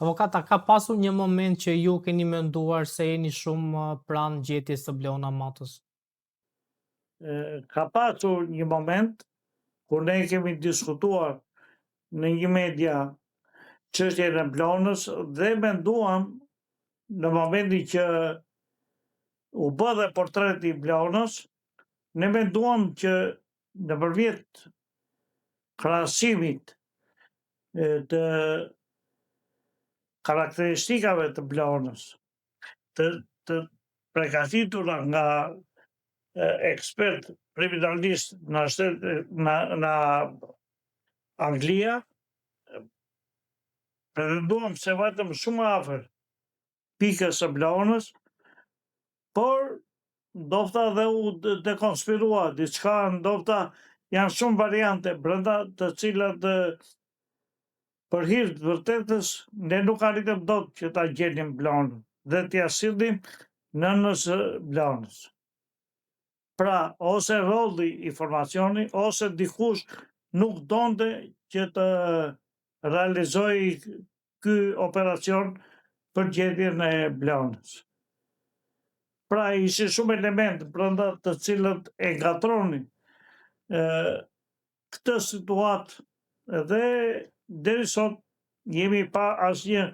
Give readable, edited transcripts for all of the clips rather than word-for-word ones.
Avokat, a ka pasur një moment që ju keni menduar se jeni shumë pranë gjetjes së Bleona Matës? Ka pasur një moment kur ne kemi diskutuar në një media çështjen e Bleonës dhe menduam në momentin që u bë dhe portreti i Bleonës, ne menduam që nëpërmjet krahasimit të karakteristikave të Bleonës, të, të pregatitura nga ekspert kriminalist në shtet në në Anglia, pretenduam se vajtëm shumë afër pikës së Bleonës, por ndofta dhe u dekonspirua diçka, ndofta janë shumë variante brenda të cilat për hir të vërtetës ne nuk arritëm dot që ta gjenim Bleonën dhe t'ia sillnim nënës së Bleonës. Pra, ose rrolli informacioni, ose dikush nuk donte që të realizoj ky operacion për gjetjen e Bleonës. Pra, ishin shumë elementë brenda të cilët e ngatërronin këtë situatë dhe deri sot jemi pa asnjë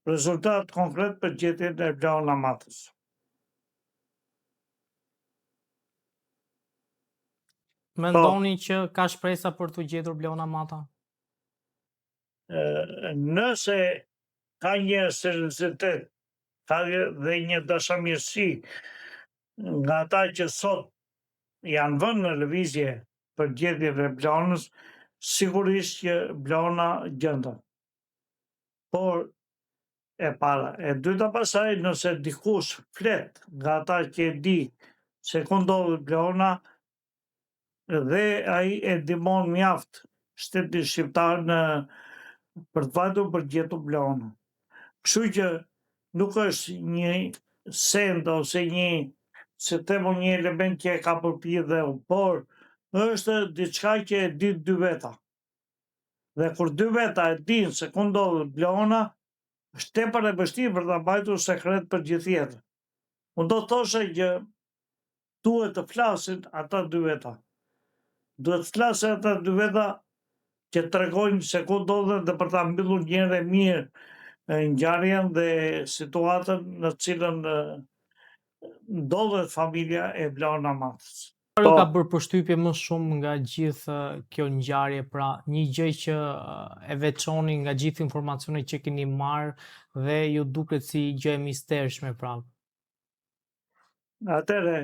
rezultat konkret për gjetjen e Bleona Matës. Po. Mendoni që ka shpresa për t'u gjetur Bleona Mata? Nëse ka një seriozitet, ka dhe një dashamirësi nga ata që sot janë vënë në lëvizje për gjetjen e Bleonës, sigurisht që Bleona gjendet. Por e para, e dyta pastaj nëse dikush flet nga ata që e di se ku ndodhet Bleona, dhe ai e ndihmon mjaft shtetin shqiptar në për të vajtur për të gjetur Bleonën. Kështu që nuk është një send ose një si të them unë një element që e ka përpi dheu, por është diçka që e di dy veta. Dhe kur dy veta e dinë se ku ndodhet Bleona, është tepër e vështirë për ta mbajtur sekret për gjithë jetën. Unë do të thosha që duhet të flasin ata dy veta. Duhet të flasin ata dy veta që të tregojnë se ku ndodhen dhe për ta mbyllur një herë e mirë ngjarjen dhe situatën në të cilën ndodhet familja e Bleona Matës. Çfarë ju ka bërë përshtypje më shumë nga gjithë kjo ngjarje, pra një gjë që e veçoni nga gjithë informacionet që keni marrë dhe ju duket si gjë e mistershme pra? Atëherë,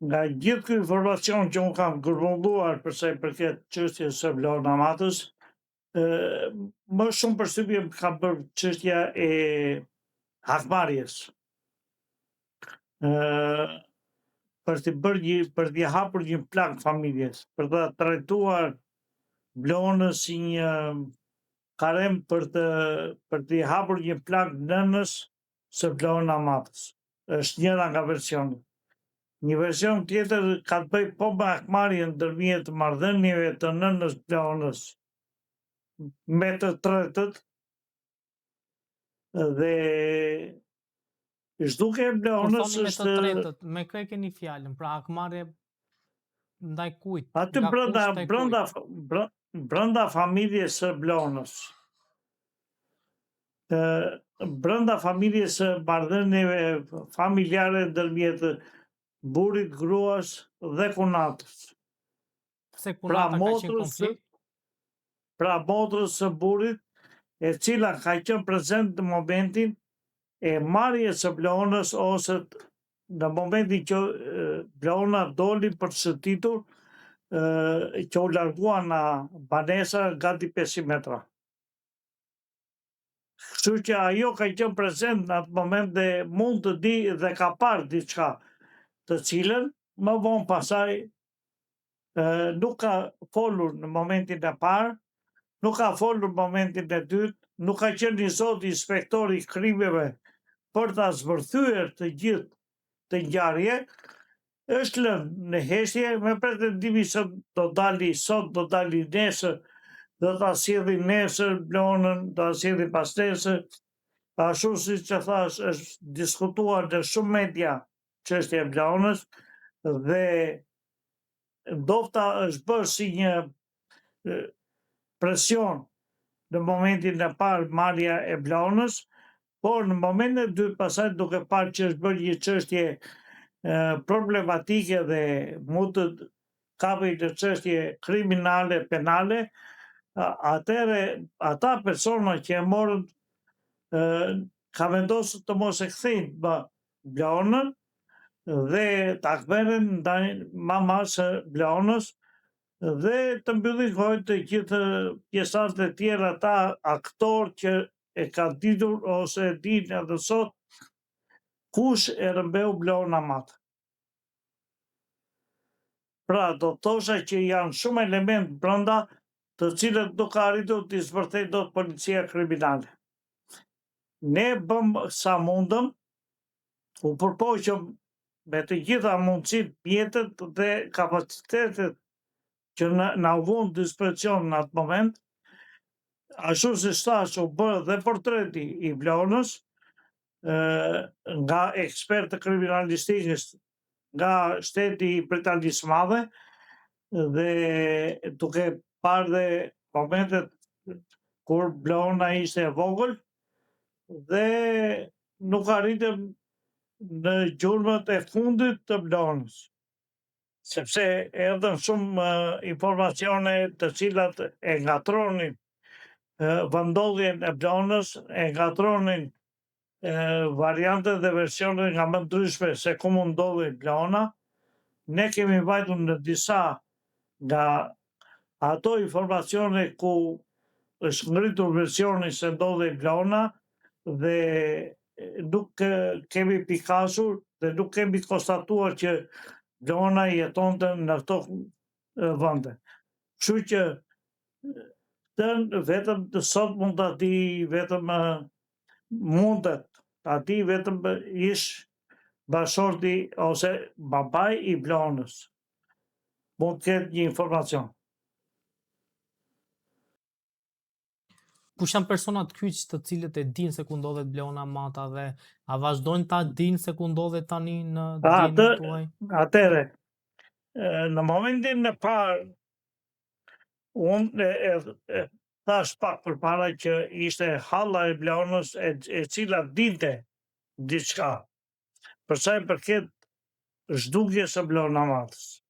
nga gjithë ky informacion që unë kam grumbulluar për sa i përket çështjes së Bleona Matës, më shumë përshtypje më ka bërë çështja e hakmarrjes. Ë për t'i bërë një për t'i hapur një plagë familjes, për ta trajtuar Bleonën si një karem për të për t'i hapur një plagë nënës së Bleona Matës. Është njëra nga versionet. Një version tjetër ka të bëjë po me hakmarrjen ndërmjet marrëdhënieve të nënës Bleonës me të tretët dhe zhdukja e Kur Bleonës thoni me të është tretët, me kë e keni fjalën? Pra hakmarrje ndaj kujt? aty Nga kush brenda ndaj kujt? brenda brenda familjes së Bleonës. Ë brenda familjes së marrëdhënieve familjare ndërmjet burrit, gruas dhe kunatës. Pse Pra kunata ka qenë motrës konflikt? pra motrës së burrit, e cila ka qenë prezent në momentin e marrjes së Bleonës ose në momentin që Bleona doli për të shëtitur, që u largua nga banesa gati 500 metra. Kështu që ajo ka qenë prezent në atë moment dhe mund të di dhe ka parë diçka, të cilën më vonë pasaj nuk ka folur në momentin e parë, nuk ka folur në momentin e dytë, nuk ka qenë i zoti inspektori i krimeve për ta zbërthyer të gjithë të ngjarje, është lënë në heshtje me pretendimin se do dali sot, do dali nesër. Do ta sjellin nesër Bleonën, do ta sjellin pasnesër. Ashtu siç e thashë, është diskutuar në shumë media çështja e Bleonës dhe ndofta është bërë si një presion në momentin e parë marrja e Bleonës, por në momentin e dytë pastaj duke parë që është bërë një çështje problematike dhe mund të kapej në çështje kriminale, penale, atëherë ata persona që e morën ka vendosur të mos e kthejnë më Bleonën dhe të hakmerren ndaj mamasë së Bleonës dhe të mbyllin gojën të gjithë pjesëtarët e tjerë ata aktorë që e kanë ditur ose e dinë edhe sot kush e rrëmbeu Bleona Matën. Pra, do të thosha që janë shumë elementë brenda të cilët nuk ka arritur t'i zbërthejë dot policia kriminale. Ne bëmë sa mundëm, u përpoqëm me të gjitha mundësitë, mjetet dhe kapacitetet që na u vunë në dispozicion në atë moment, ashtu siç thashë, u bë dhe portreti i Bleonës nga ekspertë të kriminalistikës nga shteti i Britanisë së Madhe dhe duke parë dhe momentet kur Bleona ishte e vogël dhe nuk arritëm në gjurmët e fundit të Bleonës, sepse erdhën shumë informacione të cilat e ngatërronin vendndodhjen e Bleonës, e ngatërronin variante dhe versione nga më ndryshme se ku mund ndodhej Bleona. Ne kemi vajtur në disa nga ato informacione ku është ngritur versioni se ndodhej Bleona dhe nuk kemi pikasur dhe nuk kemi konstatuar që Bleona jetonte në këto vende. Kështu që këtë vetëm të sot mund ta di vetëm mundet ta di vetëm ish bashkëshorti ose babai i Bleonës. Mund të ketë një informacion. Kush janë personat kyç të cilët e dinë se ku ndodhet Bleona Mata dhe a vazhdojnë ta dinë se ku ndodhet tani në dijeninë tuaj? Atëherë, në momentin e parë unë e, e, e thashë pak përpara që ishte halla e Bleonës e, e cila dinte diçka për sa i përket zhdukjes së Bleona Matës.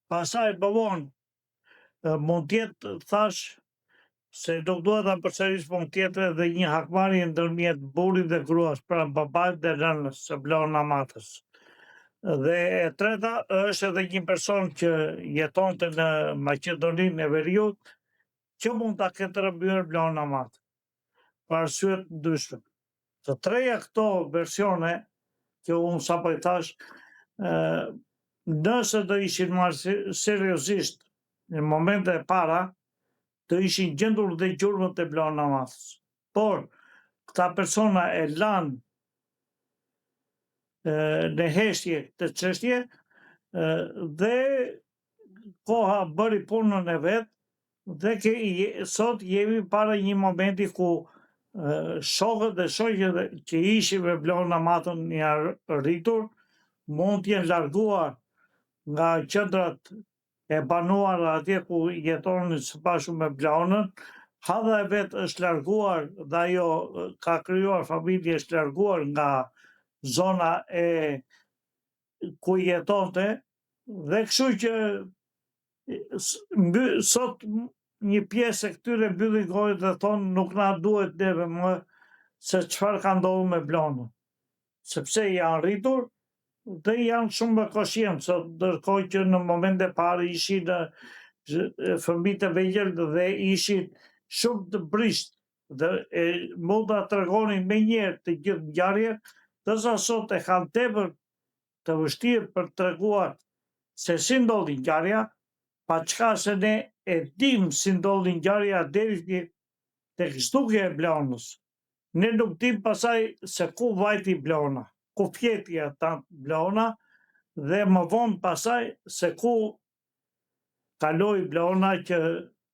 Pastaj më vonë mund të jetë thashë se nuk dua ta përsëris, mund të jetë edhe një hakmarrje ndërmjet burrit dhe gruas, pra babait dhe nënës së Bleona Matës. Dhe e treta është edhe një person që jetonte në Maqedoninë e Veriut, që mund ta ketë rrëmbyer Bleona Matën për arsye të ndryshme. Të treja këto versione që unë sapo i thashë, nëse do ishin marrë seriozisht në momente e para, do ishin gjendur dhe gjurmët e Bleona Matës. Por, këta persona e lanë në heshtje këtë çështje dhe koha bëri punën e vet dhe ke, sot jemi para një momenti ku shokët dhe shoqet që ishin me Bleona Matën janë rritur, mund të jenë larguar nga qendrat e banuara atje ku jetonin së bashku me Bleonën, halla e vet është larguar dhe ajo ka krijuar familje, është larguar nga zona e ku jetonte dhe kështu që mby, sot një pjesë e këtyre mbyllin gojën dhe thonë nuk na duhet neve më se çfarë ka ndodhur me Bleonën, sepse janë rritur dhe janë shumë më koshient sot, ndërkohë që në momentin e parë ishin fëmijë të vegjël dhe ishin shumë të brishtë dhe e, mund ta tregonin menjëherë të gjithë ngjarjen, ndërsa sot e kanë tepër të vështirë për të treguar se si ndodhi ngjarja, pa çka se ne e dim si ndodhi ngjarja deri tek zhdukja e Bleonës. Ne nuk dim pasaj se ku vajti Bleona, ku fjeti ata Bleona dhe më vonë pasaj se ku kaloi Bleona që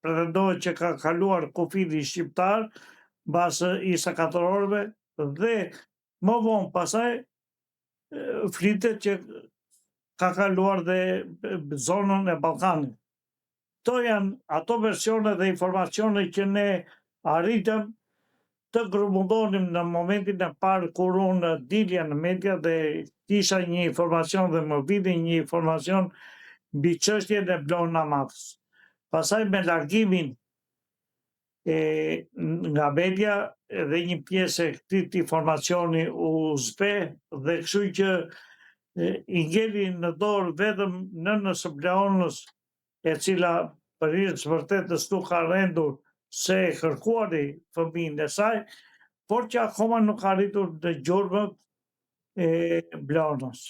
pretendohet që ka kaluar kufirin shqiptar mbas 24 orëve dhe më vonë pastaj flitet që ka kaluar dhe zonën e Ballkanit. Këto janë ato versione dhe informacione që ne arritëm të grumbullonim në momentin e parë kur unë dilja në media dhe kisha një informacion dhe më vinin një informacion mbi çështjen e Bleona Matës. Pastaj me largimin e nga media edhe një pjesë e këtij informacioni u zbeh dhe kështu që i ngeli në dorë vetëm nënës së Bleonës, e cila për hir të së vërtetës nuk ka rendur se e kërkuari fëmijën e saj, por që akoma nuk ka arritur në gjurmët e Bleonës.